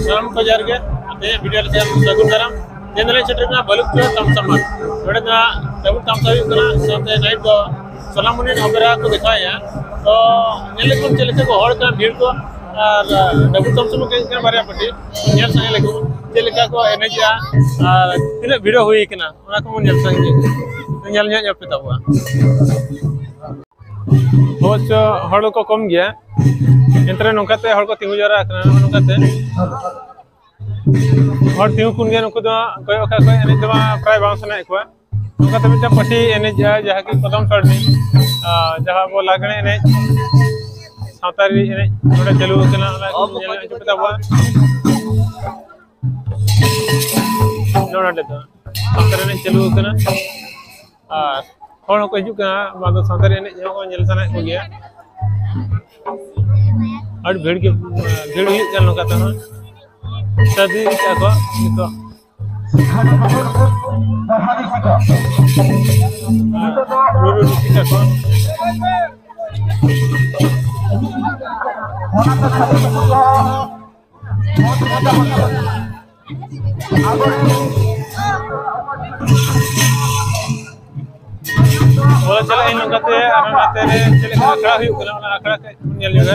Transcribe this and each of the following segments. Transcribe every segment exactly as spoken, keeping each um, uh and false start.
ᱥᱟᱱᱟᱢ ᱠᱚ ᱡᱚᱦᱟᱨ ᱜᱮ, ᱟᱯᱮ ᱵᱷᱤᱰᱤᱭᱳ ᱨᱮ ᱥᱟᱹᱜᱩᱱ ᱫᱟᱨᱟᱢ᱾ ᱛᱮᱦᱮᱧ ᱫᱚᱞᱮ ᱥᱮᱴᱮᱨ ᱠᱟᱱᱟ ᱵᱟᱞᱩᱠ ᱪᱩᱲᱟᱹ ᱛᱟᱢᱥᱟ ᱢᱟᱴᱷ᱾ ᱱᱚᱰᱮ ᱫᱚ ᱦᱟᱸᱜ ᱛᱟᱹᱵᱩ ᱛᱟᱢᱥᱟ ᱦᱩᱭᱩᱜ ᱠᱟᱱᱟ, ᱥᱟᱶᱛᱮ ᱱᱟᱭᱤᱴ ᱫᱚ ᱥᱳᱱᱟᱢᱩᱱᱤ ᱚᱯᱮᱨᱟ ᱠᱚ ᱫᱮᱠᱷᱟᱣᱮᱫᱼᱟ᱾ ᱛᱚ ᱧᱮᱞ ᱞᱮᱠᱷᱟᱱ ᱪᱮᱫ ᱞᱮᱠᱟ ᱠᱚ ᱦᱚᱲ ᱠᱟᱱᱟ, ᱵᱷᱤᱲ ᱠᱚ, ᱟᱨ ᱰᱟᱹᱵᱩ ᱛᱟᱢᱥᱟ ᱢᱟ ᱠᱟᱱᱟ ᱵᱟᱨᱭᱟ ᱯᱟᱹᱴᱤ, ᱧᱮᱞ ᱥᱟᱸᱜᱮ ᱞᱮᱠᱚ ᱪᱮᱫ ᱞᱮᱠᱟ ᱠᱚ ᱮᱱᱮᱡᱮᱜᱼᱟ ᱟᱨ ᱛᱤᱱᱟᱹᱜ ᱵᱷᱤᱲ ᱦᱩᱭ ᱠᱟᱱᱟ, ᱚᱱᱟ ᱠᱚᱵᱚᱱ ᱧᱮᱞ ᱥᱟᱸᱜᱮ, ᱧᱮᱞ ᱧᱚᱜ ᱧᱚᱜ ᱯᱮ ᱛᱟᱵᱚᱣᱟ᱾ ᱚᱵᱚᱥᱥᱚ ᱦᱚᱲ ᱫᱚᱠᱚ ᱠᱚᱢ ᱜᱮᱭᱟ, ᱮᱱᱛᱮ ᱨᱮᱦᱚᱸ ᱱᱚᱝᱠᱟᱛᱮ ᱦᱚᱲ ᱠᱚ ᱛᱤᱸᱜᱩ ᱡᱟᱣᱨᱟ ᱟᱠᱟᱱᱟ᱾ ᱱᱚᱜᱼᱚ ᱱᱚᱝᱠᱟᱛᱮ ᱦᱚᱲ ᱛᱤᱸᱜᱩ ᱠᱩᱱ ᱜᱮᱭᱟ, ᱱᱩᱠᱩ ᱫᱚ ᱠᱚᱭᱚᱜ ᱠᱟᱜ ᱠᱚ, ᱮᱱᱮᱡ ᱫᱚ ᱢᱟ ᱯᱨᱟᱭ ᱵᱟᱝ ᱥᱟᱱᱟᱭᱮᱫ ᱠᱚᱣᱟ᱾ ᱱᱚᱝᱠᱟᱛᱮ ᱢᱤᱫᱴᱟᱝ ᱯᱟᱹᱴᱤ ᱮᱱᱮᱡ, ᱡᱟᱦᱟᱸ ᱠᱤ ᱠᱚᱫᱚᱢ ᱥᱟᱲᱱᱤ, ᱟᱨ ᱡᱟᱦᱟᱸ ᱟᱵᱚ ᱞᱟᱜᱽᱬᱮ ᱮᱱᱮᱡ, ᱥᱟᱶᱛᱟᱞᱤ ᱮᱱᱮᱡ ᱱᱚᱰᱮ ᱪᱟᱹᱞᱩ ᱟᱠᱟᱱᱟ, ᱚᱱᱟ ᱠᱚ ᱧᱮᱞ ᱦᱚᱪᱚ ᱯᱮ ᱛᱟᱵᱚᱱᱟ᱾ ᱱᱚᱰᱮ ᱫᱚ ᱥᱟᱶᱛᱟ ᱮᱱᱮᱡ ᱪᱟᱹᱞᱩ ᱟᱠᱟᱱᱟ᱾ ᱟᱨ ᱦᱚᱲ ᱦᱚᱸᱠᱚ ᱦᱤᱡᱩᱜ ᱠᱟᱱᱟ, ᱵᱟᱝ ᱫᱚ ᱥᱟᱶᱛᱟ ᱮᱱᱮᱡ ᱦᱚᱸ ᱧᱮᱞ ᱥᱟᱱᱟᱭᱮᱫ ᱠᱚᱜᱮᱭᱟ᱾ ᱟᱹᱰᱤ ᱵᱷᱤᱲ ᱜᱮ, ᱵᱷᱤᱲ ᱦᱩᱭᱩᱜ ᱠᱟᱱᱟ ᱱᱚᱝᱠᱟ ᱛᱮᱦᱚᱸ᱾ ᱥᱟᱹᱨᱫᱤ ᱤᱫᱤᱜ ᱠᱟᱱᱟ ᱠᱚ ᱱᱤᱛᱚᱜ᱾ ᱨᱩᱨᱩ ᱤᱫᱤᱜ ᱠᱟᱱᱟ ᱠᱚ᱾ ᱵᱚᱞᱚ ᱪᱟᱞᱟᱜ ᱟᱹᱧ ᱱᱚᱝᱠᱟᱛᱮ, ᱟᱨ ᱱᱚᱛᱮ ᱨᱮ ᱪᱮᱫ ᱞᱮᱠᱟ ᱟᱠᱷᱲᱟ ᱦᱩᱭᱩᱜ ᱠᱟᱱᱟ, ᱚᱱᱟ ᱟᱠᱷᱲᱟ ᱠᱟᱹᱡ ᱧᱮᱞ ᱧᱚᱜᱟ᱾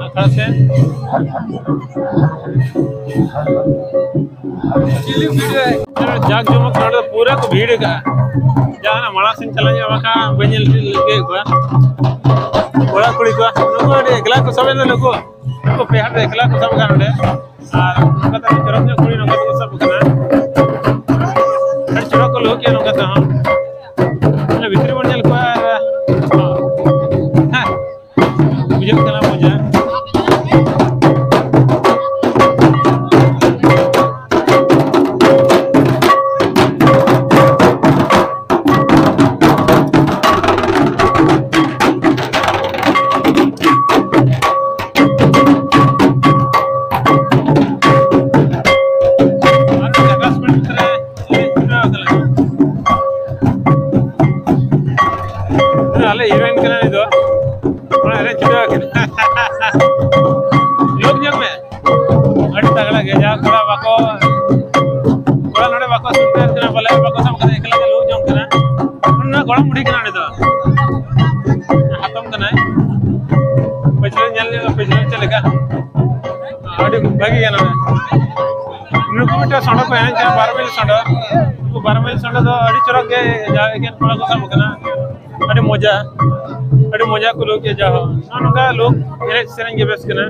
ᱟᱠᱷᱲᱟ ᱥᱮ ᱡᱟᱠ ᱡᱚᱢᱚᱠ ᱱᱚᱰᱮ ᱫᱚ ᱯᱩᱨᱟᱹ ᱠᱚ ᱵᱷᱤᱲ ᱟᱠᱟᱜᱼᱟ᱾ ᱡᱟᱦᱟᱱᱟᱜ ᱢᱟᱲᱟᱝ ᱥᱮᱫ ᱪᱟᱞᱟᱜ ᱦᱩᱭᱩᱜᱼᱟ, ᱵᱟᱠᱷᱟᱱ ᱵᱟᱹᱧ ᱧᱮᱞ ᱴᱷᱤᱠ ᱞᱟᱹᱜᱤᱫ ᱠᱚᱣᱟ᱾ ᱠᱚᱲᱟ ᱠᱩᱲᱤ ᱠᱚ, ᱱᱩᱠᱩ ᱟᱹᱰᱤ ᱮᱠᱞᱟ ᱠᱚ ᱥᱟᱵ ᱮᱱᱟ ᱱᱩᱠᱩ᱾ ᱱᱩᱠᱩ ᱯᱮ ᱦᱟᱴ ᱨᱮ ᱮᱠᱞᱟ ᱠᱚ ᱥᱟᱵ ᱟᱠᱟᱱᱟ ᱱᱚᱰᱮ᱾ ᱟᱨ ᱱᱚᱝᱠᱟ ᱛᱮ ᱪᱚᱨᱚᱠ ᱧᱚᱜ ᱠᱩᱲᱤ ᱱᱚᱝᱠᱟ ᱛᱮᱠᱚ ᱥᱟᱵ ᱟᱠᱟᱱᱟ᱾ ᱟᱹᱰᱤ ᱪᱚᱨᱚᱠ ᱠᱚ ᱞᱩᱦᱩᱠ ᱜᱮᱭᱟ ᱱᱚᱝᱠᱟ ᱛᱮᱦᱚᱸ᱾ ᱚᱱᱟ ᱵᱷᱤᱛᱨᱤ ᱵᱚᱱ ᱧᱮᱞ ᱠᱚᱣᱟ ᱟᱨ, ᱦᱮᱸ, ᱵᱩᱡᱷᱟᱹᱜ ᱠᱟᱱᱟ ᱢᱚᱡᱟ᱾ ᱵᱩᱰᱷᱤ ᱠᱟᱱᱟ ᱩᱱᱤ ᱫᱚ᱾ ᱦᱟᱛᱚᱢ ᱠᱟᱱᱟᱭ᱾ ᱯᱟᱹᱪᱷᱞᱟᱹ ᱧᱮᱞ ᱧᱚᱜ, ᱯᱟᱹᱪᱷᱞᱟᱹ ᱪᱮᱫ ᱞᱮᱠᱟ? ᱟᱹᱰᱤ ᱵᱷᱟᱹᱜᱤ ᱜᱮ ᱱᱚᱰᱮ᱾ ᱱᱩᱠᱩ ᱢᱤᱫᱴᱮᱱ ᱥᱚᱸᱰᱚ ᱠᱚ ᱮᱱᱮᱡ ᱠᱟᱱᱟ, ᱵᱟᱨᱚ ᱢᱟᱹᱭᱞᱟᱹ ᱥᱚᱸᱰᱚ᱾ ᱱᱩᱠᱩ ᱵᱟᱨᱚ ᱢᱟᱹᱭᱞᱟᱹ ᱥᱚᱸᱰᱚ ᱫᱚ ᱟᱹᱰᱤ ᱪᱚᱨᱚᱠ ᱜᱮ ᱡᱟᱦᱟᱸ ᱮᱠᱮᱱ ᱠᱚᱲᱟ ᱠᱚ ᱥᱟᱵ ᱠᱟᱱᱟ᱾ ᱟᱹᱰᱤ ᱢᱚᱡᱟ, ᱟᱹᱰᱤ ᱢᱚᱡᱟ ᱠᱚ ᱞᱩᱠ ᱮᱫᱟ ᱡᱟᱦᱟᱸ᱾ ᱱᱚᱜᱼᱚ ᱱᱚᱝᱠᱟ ᱞᱩᱠ ᱮᱱᱮᱡ ᱥᱮᱨᱮᱧ ᱜᱮ ᱵᱮᱥ ᱠᱟᱱᱟ᱾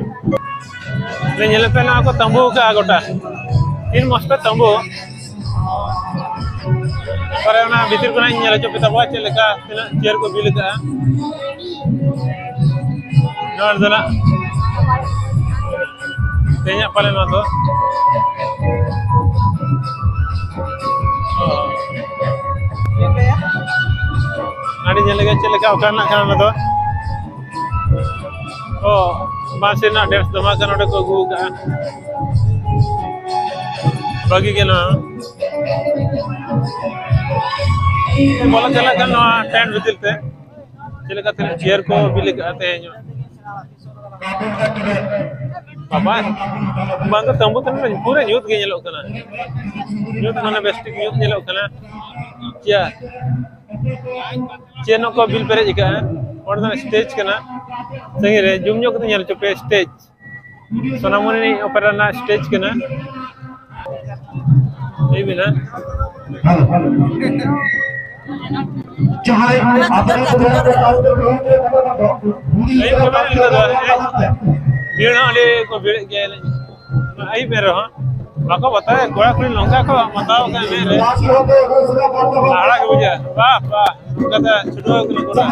ᱞᱮ ᱧᱮᱞᱮᱫ ᱯᱮ ᱱᱚᱣᱟ ᱠᱚ ᱛᱟᱸᱵᱩ ᱟᱠᱟᱫᱼᱟ ᱜᱚᱴᱟ᱾ ᱛᱤᱱ ᱢᱚᱡᱽ ᱯᱮ ᱛᱟᱸᱵᱩ᱾ ᱯᱚᱨᱮ ᱚᱱᱟ ᱵᱷᱤᱛᱤᱨ ᱠᱷᱚᱱᱟᱜ ᱤᱧ ᱧᱮᱞ ᱦᱚᱪᱚ ᱯᱮ ᱛᱟᱵᱚᱣᱟ ᱪᱮᱫ ᱞᱮᱠᱟ, ᱛᱤᱱᱟᱹᱜ ᱪᱮᱭᱟᱨ ᱠᱚ ᱵᱤᱞ ᱟᱠᱟᱫᱼᱟ᱾ ᱱᱚᱣᱟ ᱨᱮᱫᱚ ᱱᱟᱜ ᱛᱮᱦᱮᱧᱟᱜ ᱯᱟᱞᱮ ᱱᱚᱣᱟ ᱫᱚ᱾ ᱚ᱾ ᱟᱹᱰᱤ ᱧᱮᱞ ᱞᱮᱜᱮ ᱪᱮᱫ ᱞᱮᱠᱟ ᱚᱠᱟ ᱨᱮᱱᱟᱜ ᱠᱟᱱᱟ ᱚᱱᱟ ᱫᱚ᱾ ᱚ, ᱵᱟᱥ ᱨᱮᱱᱟᱜ ᱰᱮᱥ ᱫᱚᱢᱟ ᱠᱟᱱᱟ, ᱱᱚᱰᱮ ᱠᱚ ᱟᱹᱜᱩ ᱟᱠᱟᱫᱼᱟ᱾ ᱵᱷᱟᱹᱜᱤ ᱜᱮ ᱱᱚᱣᱟ᱾ ᱵᱚᱞᱚ ᱪᱟᱞᱟᱜ ᱠᱟᱱ ᱱᱚᱣᱟ ᱴᱮᱱᱴ ᱵᱷᱤᱛᱤᱨ ᱛᱮ᱾ ᱪᱮᱫ ᱞᱮᱠᱟ ᱛᱤᱱᱟᱹᱜ ᱪᱮᱭᱟᱨ ᱠᱚ ᱵᱤᱞ ᱟᱠᱟᱫᱼᱟ ᱛᱮᱦᱮᱧ᱾ ᱵᱟᱵᱟ, ᱵᱟᱝ ᱫᱚ ᱛᱟᱸᱵᱩ ᱛᱟᱦᱮᱱ ᱯᱩᱨᱟᱹ ᱧᱩᱛ ᱜᱮ ᱧᱮᱞᱚᱜ ᱠᱟᱱᱟ᱾ ᱧᱩᱛ ᱢᱟᱱᱮ ᱵᱮᱥ ᱴᱷᱤᱠ ᱧᱩᱛ ᱧᱮᱞᱚᱜ ᱠᱟᱱᱟ᱾ ᱪᱮᱭᱟᱨ᱾ ᱪᱮᱫ ᱱᱚᱝᱠᱟ ᱵᱤᱞ ᱯᱮᱨᱮᱡ ᱟᱠᱟᱜᱼᱟ? ᱚᱸᱰᱮ ᱫᱚ ᱥᱴᱮᱡᱽ ᱠᱟᱱᱟ᱾ ᱥᱟᱺᱜᱤᱧ ᱨᱮ ᱡᱩᱢ ᱧᱚᱜ ᱠᱟᱛᱮ ᱧᱮᱞ ᱦᱚᱪᱚ ᱯᱮ, ᱥᱴᱮᱡᱽ᱾ ᱥᱳᱱᱟᱢᱩᱱᱤ ᱚᱯᱮᱨᱟ ᱨᱮᱱᱟᱜ ᱥᱴᱮᱡᱽ ᱠᱟᱱᱟ᱾ ᱞᱟᱹᱭ ᱵᱤᱱ, ᱦᱮᱸ? ᱡᱟᱦᱟᱸᱭ ᱟᱵᱚᱨᱮᱱ ᱞᱟᱹᱭ ᱠᱚ ᱢᱮᱱ ᱞᱮᱠᱟ ᱫᱚ, ᱦᱮᱸ, ᱵᱷᱤᱲ ᱦᱚᱸ ᱟᱹᱰᱤ ᱠᱚ ᱵᱷᱤᱲᱮᱫ ᱜᱮᱭᱟ᱾ ᱟᱹᱭᱩᱵ ᱮᱱ ᱨᱮᱦᱚᱸ ᱵᱟᱠᱚ ᱵᱟᱛᱟᱣᱮᱫ, ᱠᱚᱲᱟ ᱠᱩᱲᱤ ᱱᱚᱝᱠᱟ ᱠᱚ ᱢᱟᱛᱟᱣ ᱠᱟᱱᱟ ᱮᱱᱮᱡ ᱨᱮ᱾ ᱦᱟᱦᱟᱲᱟ ᱜᱮ ᱵᱩᱡᱷᱟᱹᱜᱼᱟ᱾ ᱵᱟᱦ, ᱵᱟᱦ, ᱚᱱᱠᱟᱛᱮ ᱪᱷᱩᱴᱟᱹᱣ ᱠᱟᱱᱟ ᱠᱚᱲᱟ᱾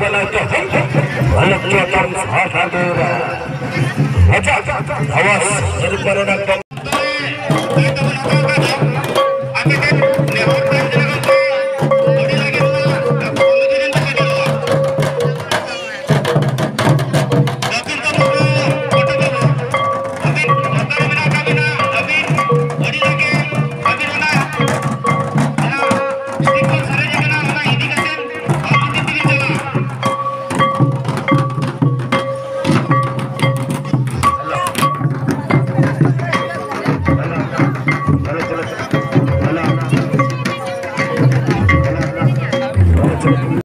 ᱚᱞᱚᱜ ᱪᱮᱛᱟᱱ ᱥᱟᱦᱟ ᱫᱚ ᱟᱡᱟᱜ ᱫᱷᱟᱣᱟ ᱥᱤᱨᱯᱟᱹ ᱨᱮᱱᱟᱜ